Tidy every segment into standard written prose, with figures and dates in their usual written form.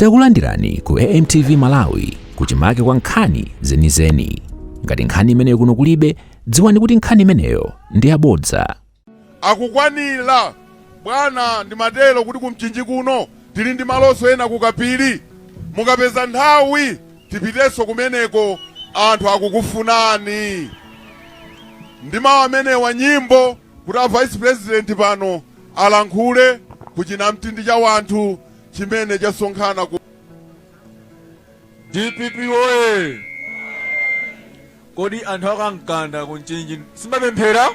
Takulandirani ku AMTV Malawi kuchimake kwa nkhani zenizeni. Ngati nkhani imeneyo kuno kulibe, dziwani kuti nkhani imeneyo ndi yabodza. Akukwanira bwana. Ndimatero kuti kumchinji kuno tili ndi malonso ena kukapiri, mukapeza nthawi tipitenso kumeneko, anthu akukufunani. Ndi mawu amenewa nyimbo kuti a vice president pano alankhule kuchinamtindi cha wanthu chimene chasonkhana ku DPP oye! Kodi anthu a kwa Mkanda ku Mchinji simapemphera?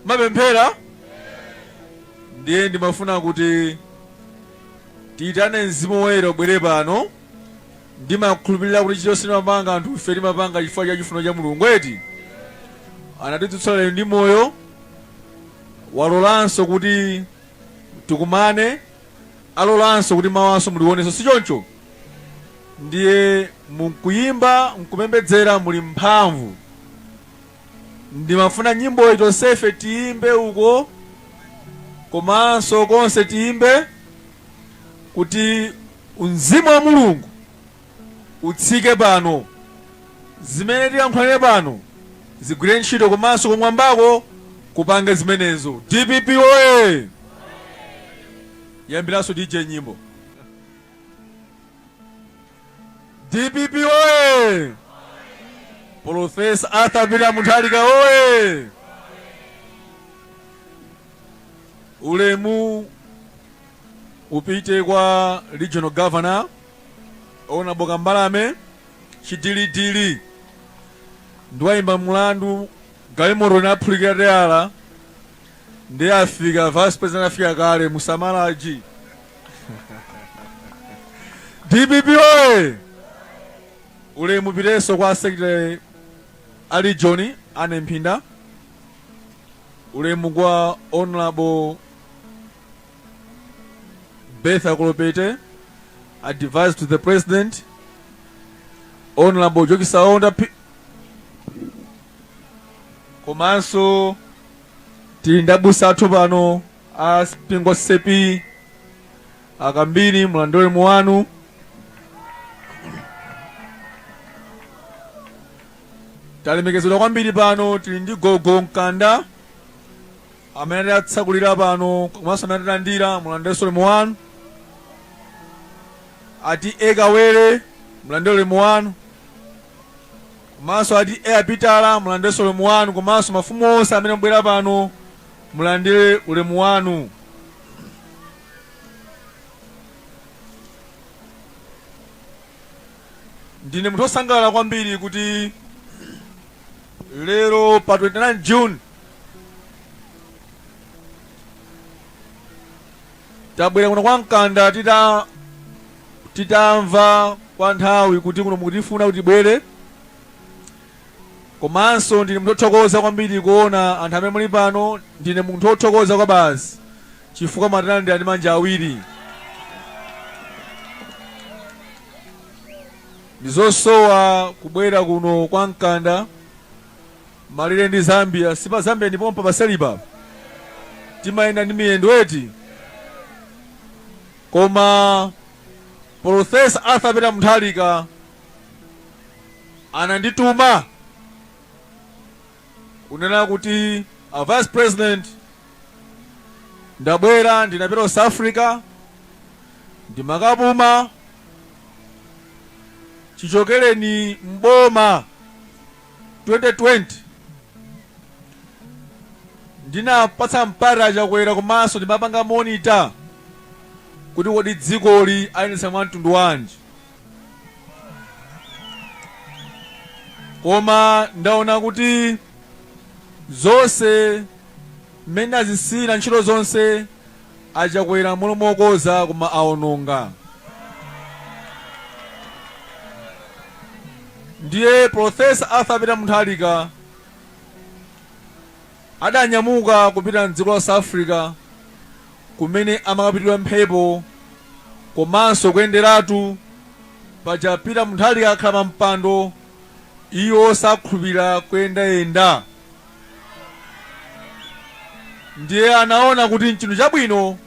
Mapemphera? Ndiye ndimafuna kuti tiyitane Mzimu Woyera ubwere pano. Ndimakhulupirira kuti chilichonse timapanga anthu ife timapanga chifukwa cha chifuniro cha Mulungu eti. Anatidzutsa lero ndi moyo, walolanso kuti tikumane, alolanso kuti mawanso mulionenso, si choncho? Ndiye mukuyimba mkupembedzera muli mphamvu. Ndimafuna nyimboyi tonsefe tiyimbe uko komanso konse tiyimbe kuti mzimu wa Mulungu utsike pano, zimene tiyankhulane pano zigwire ntchito komanso kumwambako kupange zimenezo. DPP oye! Yambiranso DJ nyimbo. DPP oye! Professor Arthur Peter Mutharika oye! Ulemu upite kwa regional governor Honorable Kambalame Chidilidili. Ndiwayimba mlandu, galimoto inaphulikira teyala, ndiye afika vice president, afika kale musamalaji. DPP oye! Ulemu upitenso kwa secretary a region Ane Mphinda. Ulemu kwa Honorable Bertha Kolopete, advisor to the president, Honorable Joki Saonda P komanso tili ndi abusa athu pano a mpingo CCAP akambiri, mulandire ulemu wanu. Talemekezedwa kwambiri pano, tili ndi Gogo Mkanda amene atsakulira pano komanso amene atilandira, mulandirenso ulemu wanu. Ati ekawere, mulandire ulemu wanu, komanso ati e apitala, mulandirenso ulemu wanu, komanso mafumu onse amene mubwera pano mulandire ulemu wanu. Ndine munthu wosangalala kwambiri kuti lero pa 29 June tabwera kuno kwa Mkanda titamva kwa nthawi kuti kuno mukutifuna kuti tibwere. Komanso ndine munthu wothokoza kwambiri kuona anthu amene muli pano. Ndine munthu wothokoza kwa basi chifukwa mwatilandira ndi manja awiri. Ndizosowa kubwera kuno kwa Mkanda, malire ndi Zambia. Si pa Zambia ndi pompa paselipa, timayenda ndi miyendo eti. Koma Professor Arthur Peter Mutharika anandituma kunena kuti a vice president, ndabwera, ndinapita ku South Africa, ndimakapuma chichokereni mboma 2020. Ndinapatsa mpata Chakwera komanso ndimapanga monitor kuti kodi dzikoli ayendetsa mwa mtundu wanji, koma ndaona kuti zonse mmene azisiyira ntchito zonse aChakwera mmalo mokonza koma aononga. Ndiye Professor Arthur Peter Mutharika adanyamuka kupita mdziko la South Africa kumene amakapitidwa mphepo komanso kuyenderatu. Paja Peter Mutharika akhala pa mpando, iwo sakhulupirira kuyendayenda, ndiye anaona kuti nchinthu chabwino.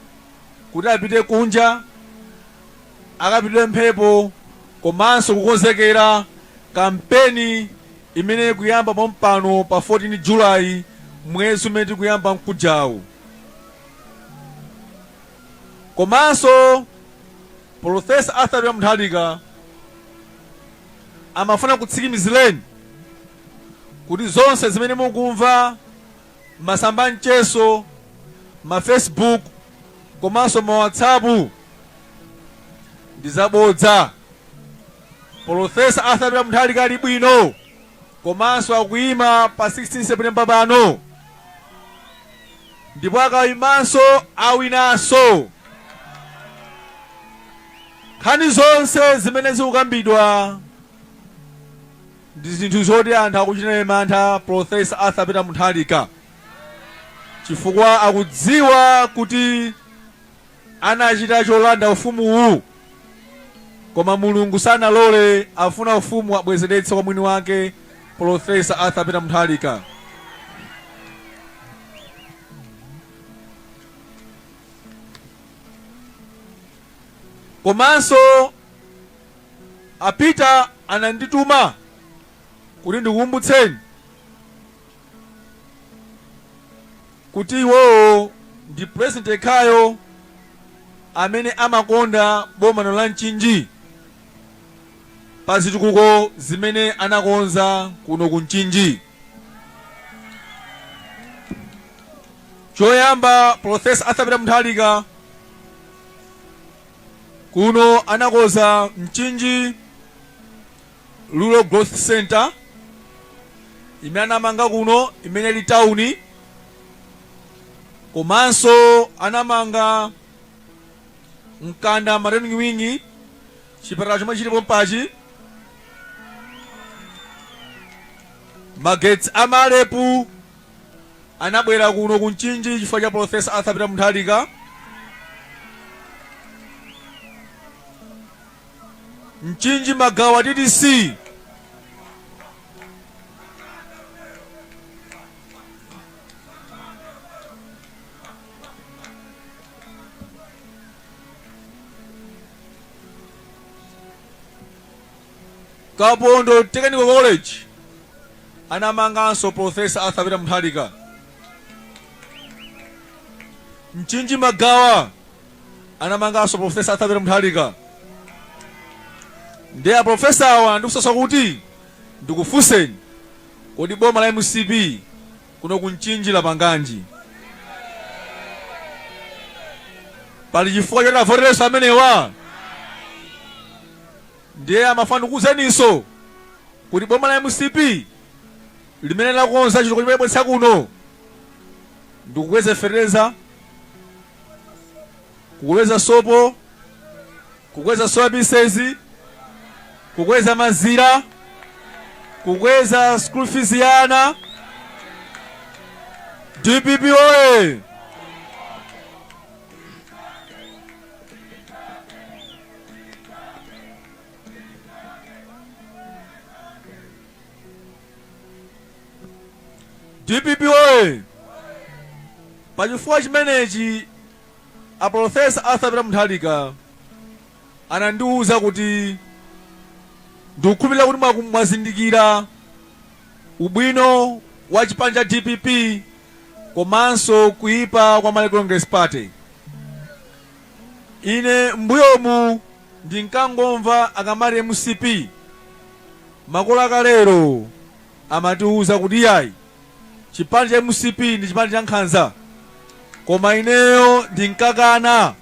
Kuti apite kunja akapitire mphepo komanso kukonzekera kampeni imene ikuyamba pompano pa 14 Julayi, mwezi umene tikuyamba mkujawu. Komanso Profesa Arthur Peter Mutharika amafuna kutsimikizireni kuti zonse zimene mukumva masamba a mchezo, ma Facebook komanso ma WhatsApp ndi zabodza. Profesa Arthur Peter Mutharika ali bwino komanso akuyima pa 16 September pano, ndipo akayimanso awinanso. Nkhani zonse zimene zikukambidwa ndi zinthu zoti anthu akuchita mantha Profesa Arthur Peter Mutharika, chifukwa akudziwa kuti anachita cholanda ufumuwu, koma Mulungu sanalole, afuna ufumu abwezeretse kwa mwini wake, Profesa Arthur Peter Mutharika. Komanso a Peter anandituma kuti ndikukumbutseni kuti iwowo ndi president yekhayo amene amakonda boma la Mchinji pa zitukuko zimene anakonza kuno ku Mchinji. Choyamba, Profesa Arthur Peter Mutharika kuno anakonza Mchinji Rural Growth Center imene anamanga kuno, imene ili tawuni, komanso anamanga Mkanda Maternity Wing, chipatala chomwe chilipo mpachi, magetsi a malepu anabwera kuno ku Mchinji chifukwa cha Profesa Arthur Peter Mutharika. Mchinji Magawa TTC, Kapondo Technical College anamanganso Profesa Arthur Peter Mutharika. Mchinji Magawa anamanganso Profesa Arthur Peter Mutharika. Ndiye aprofesa awa ndikusosa kuti ndikufunseni, kodi boma la MCP kuno ku Mchinji lapanganji? Pali chifukwa choti avoterenso amenewa? Ndiye amafuna ndikuuzeninso kuti boma la MCP limene lakonza chitukuko chimene labweretsa kuno ndikukweza fetereza, kukweza sopo, kukweza soya pieces, kukweza mazira, kukweza school fees ya ana. DPP oye! DPP oye! Pachifukwa chimenechi a Profesa Arthur Peter Mutharika anandiwuza kuti ndikukhulupirira kuti mwazindikira ubwino wa chipani cha DPP komanso kuipa kwa Malawi Congress Party. Ine m'mbuyomu ndinkangomva akamati MCP. Makolo akalero amatiuza kuti iyayi, chipani cha MCP ndi chipani cha nkhanza, koma ineyo ndinkakana,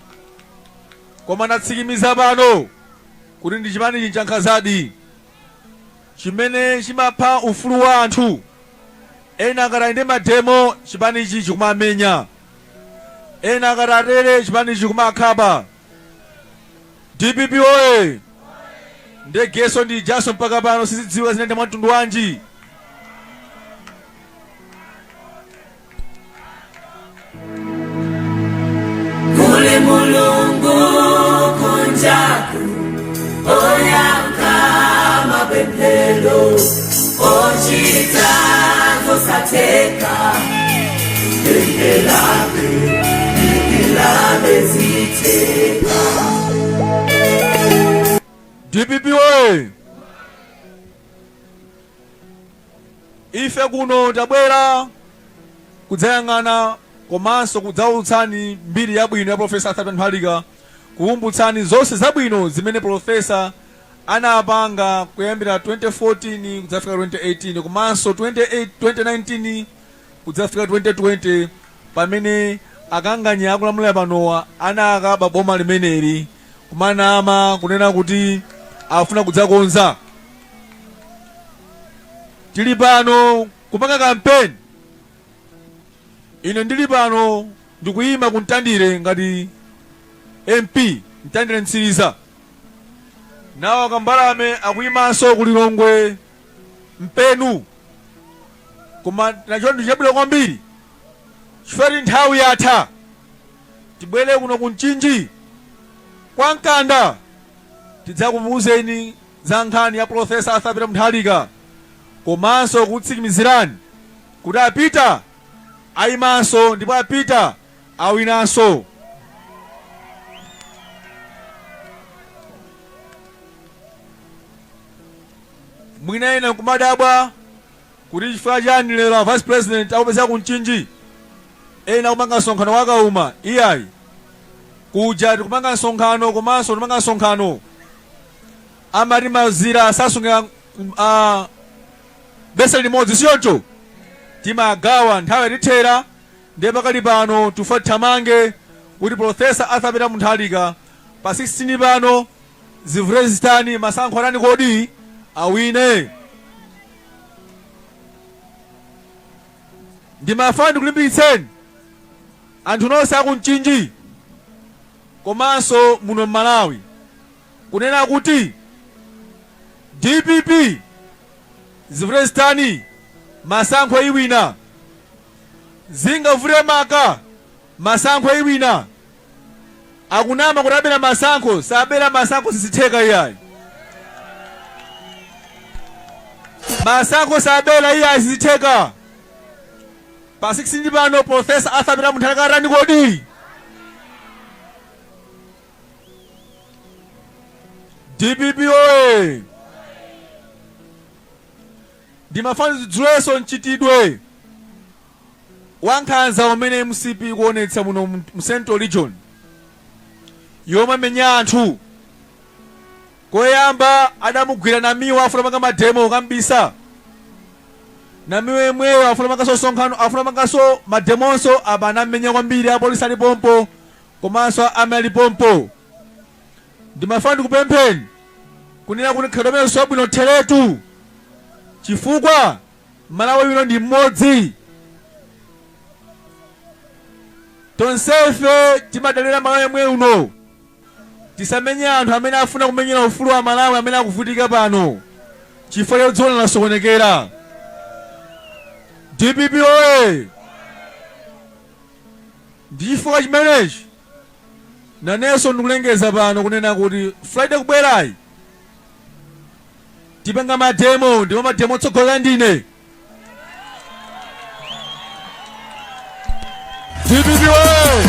koma ndatsikimiza pano kuti ndi chipani cha nkhanzadi chimene chimapha ufulu wa anthu. Ena akati ayende mademo, chipanichi chikumamenya. Ena akati atere, chipanichi chikumakhapa. DPP oye! Ndegeso ndi ijaso mpaka pano sizidziwika zinayenda mwa mtundu wanji. Kuli Mulungu kunjaku oyankha mapemphero, ochita zosatheka, pempherabe, dikirabe, zitheka. DPP oye! Ife kuno tabwera kudzayang'ana komanso kudzaulutsani mbiri yabwino ya Profesa Arthur Mutharika, kukumbutsani zonse zabwino zimene Profesa anapanga kuyambira 2014 kudzafika 2018 komanso 28 2019 kudzafika 2020 pamene akanganya akulamulira panowa anakaba boma limeneli kumanama kunena kuti afuna kudzakonza. Tili pano kupanga kampeni. Ine ndili pano ndikuyima ku Mtandire ngati MP Mtandire Mtsiriza, nawo akambalame akuyimanso ku Lilongwe Mpenu. Koma nacho ndi chabwino kwambiri chifukwa nthawi yatha, tibwere kuno ku Mchinji kwa Mkanda tidzakuuzeni za nkhani ya Profesa Arthur Peter Mutharika komanso kutsimikizirani kuti a Peter ayimanso ndipo a Peter awinanso. Mwina ena nkumadabwa kuti chifukwa chani lero a vice president akupezeka ku Mchinji, ena akupanga msonkhano wa Kauma. Iyayi, kuja tikupanga msonkhano komanso tikupanga msonkhano amati mazira sasungira beseni limodzi, sichoncho? Timagawa, nthawi yatithera, ndiye pakali pano tifuna tithamange kuti Profesa Arthur Peter Mutharika pa 16 pano zivute zitani masankho atani kodi awine. Ndimafuna ndikulimbikitseni anthu nonse aku Mchinji komanso muno m'Malawi kunena kuti DPP zivute zitani masankho iwina, zingavute maka masankho iwina. Akunama kuti abera masankho, sabera masankho, sizitheka iyayi. Masankho sabera iyayi, sizitheka. Pa 16 pano Profesa Arthur Peter Mutharika atani kodi? DPP oye! Ndimafuna ndidzudzulenso mchitidwe wa nkhanza umene MCP ikuonetsa muno mu Central Region yomamenya anthu. Koyamba adamugwira Namiwa afuna panga mademo kambisa. Namiwa yemweyo afuna panganso msonkhano, afuna panganso mademonso apa anamenya kwambiri, apolisi ali pompo komanso army ali pompo. Ndimafuna ndikupempheni kunena kuti mkhalidwe umenewu si wabwino theretu, chifukwa Malawi uno ndi mmodzi. Tonsefe timadalira Malawi yemwe uno. Tisamenye anthu amene afuna kumenyera ufulu wa Malawi amene akuvutika pano chifukwa cha dziko lasokonekera. DPP oye! Ndi chifukwa chimenechi nanenso ndikulengeza pano kunena kuti Friday kubwerayi tipanga mademo, ndipo mademo otsogolera ndine. DPP oye!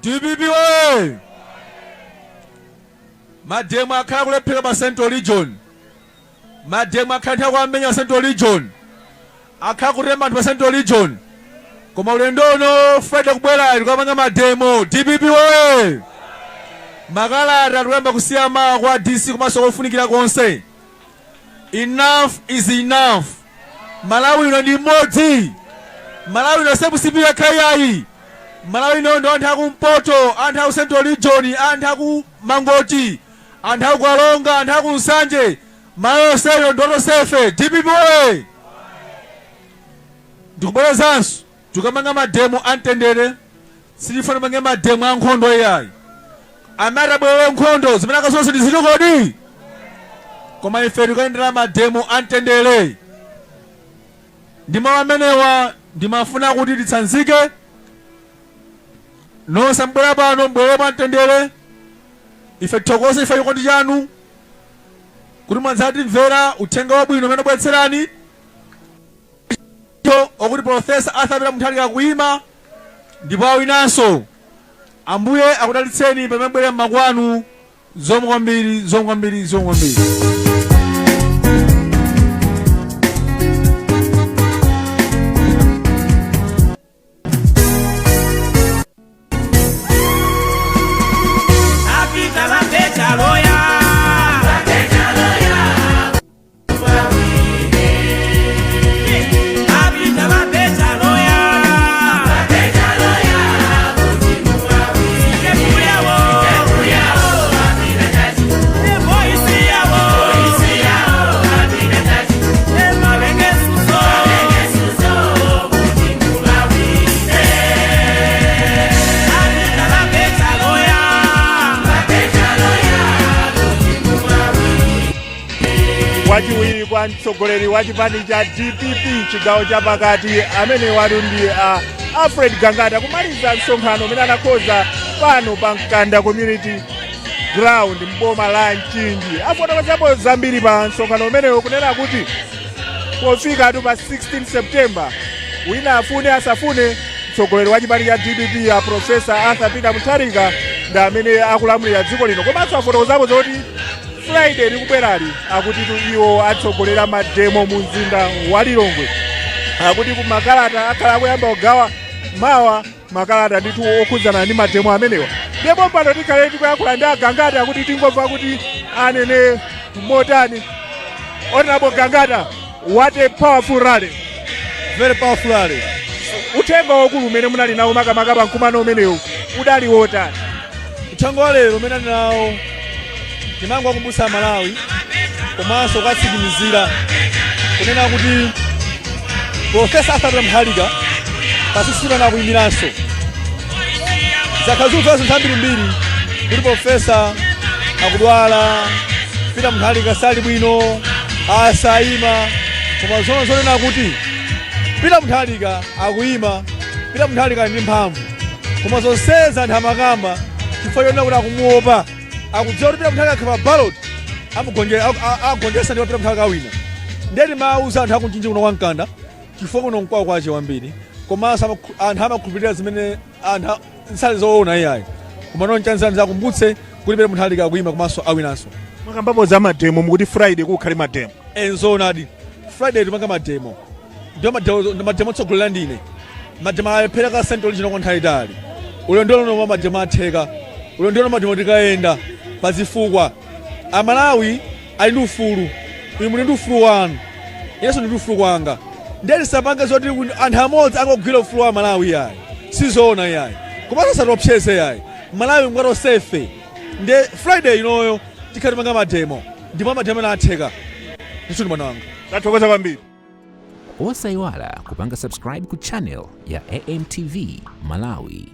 DPP oye! Mademo akhala kulephera pa Central Region. Mademo akhala nthawi kuwamenya Central Region, akhala kutema anthu pa Central Region, koma ulendo uno Friday kubwerayi tikapanga mademo. DPP oye! Makalata tikuyamba kusiya mawa kwa DC komanso kofunikira konse. Enough is enough. Malawi ino ndi mmodzi. Malawi ino si MCP yokha iyayi. Malawi ino ndi anthu akumpoto, anthu aku Central Region, anthu aku Mangochi, anthu aku Karonga, anthu aku Nsanje. Malawi yonseyo ndi tonsefe. DPP oye! Ndikubwerezanso, tikamanga mademo amtendere, sitifuna tipange mademo a nkhondo iyayi. Amene atabwerere nkhondo zimene akazonse ndi ziti kodi? Koma ife tikayendera mademo amtendere. Ndi mawu amenewa ndimafuna kuti titsanzike nonse mbwera pano, mbwere mwamtendere. Ife tithokoze ife chikondi chanu kuti mwadzatimvera uthenga wabwino umene wabweretserani okuti Profesa Arthur Peter Mutharika akuyima ndipo awinanso. Ambuye akudalitseni pamene mubwerera mmakwanu. Zikomo kwambiri, zikomo kwambiri, zikomo kwambiri. Apita vapecha loya. Apita vapecha loya. Sitepu yawo. Voisi yawo. Emavengesuso. Apita vapecha loya. Wachiwiri kwa mtsogoleri wa chipani cha DPP chigawo chapakati, amene watu ndi a Alfred Gangata, kumaliza msonkhano umene anakhoza pano pa Mkanda Community Ground mboma la Mchinji. Afotokozapo zambiri pa msonkhano umenewo, kunena kuti pofika pa 16 September, wina afune asafune, mtsogoleri wa chipani cha DPP a Profesa Arthur Peter Mutharika ndi amene akulamulira dziko lino. Komanso afotokozapo zoti Friday likubwerali akutitu iwo atsogolera mademo mu mzinda wa Lilongwe. Akuti ku makalata akhala akuyamba kugawa mawa, makalata ndithu okhudzana ndi mademo amenewa. Ndipo pano tikhale tikuyankhula ndi aGangata akuti tingomva kuti anene motani. Honorable Gangata, what a powerful rally! Very powerful rally. Uthenga waukulu umene munali nawo makamaka pa mkumano umenewu udali wotani? Uthenga wa lero umene ali nawo, timangowakumbutsa Malawi komanso kukatsimikizira kunena kuti Profesa Arthur Peter Mutharika pasisipana akuyimiranso. Zakhala zikubvera zinthu ambirimbiri kuti Profesa akudwala, Peter Mutharika sali bwino, asayima, koma zono zonena kuti Peter Mutharika akuyima, Peter Mutharika ali ndi mphamvu. Koma zonsezi anthu amakamba chifukwa chonena kuti akumuopa, akudziwa kuti Peter Mutharika akhala pa ballot agonjetsa ndipo Peter Mutharika awina. Ndiye timawuza anthu akuMchinji kuno kwa Mkanda, chifukwa kuno nkwawo kwache wambiri, komanso anthu amakhulupirira zimene anthu nsali zoona iyayi, koma nonchanzira ndizakumbutse kuti Peter Mutharika akuyima komanso awinanso. Mwakambapo za mademo, mukuti Friday kukhale mademo? Enzoonadi, Friday timanga mademo, ndiyo mademo otsogolera ndine. Mademo alephera ka Central Region kwa nthawi itali. Ulendo uno mademo atheka. Ulendo uno mademo tikayenda pazifukwa. Amalawi ali ndi ufulu, inu muli ndi ufulu wanu, inenso ndi ufulu wanga. Ndiye tisapange zoti anthu amodzi angogwira ufulu wa Malawi iyayi, sizoona iyayi, komanso asatiopseze iyayi. Malawi ngwatosefe. Ndiye Friday inoyo tikhala timanga mademo, ndipo mademo ena atheka ndithu. Ndi mwana wanga. Tathokoza kwambiri. Osayiwala kupanga subscribe ku channel ya AMTV Malawi.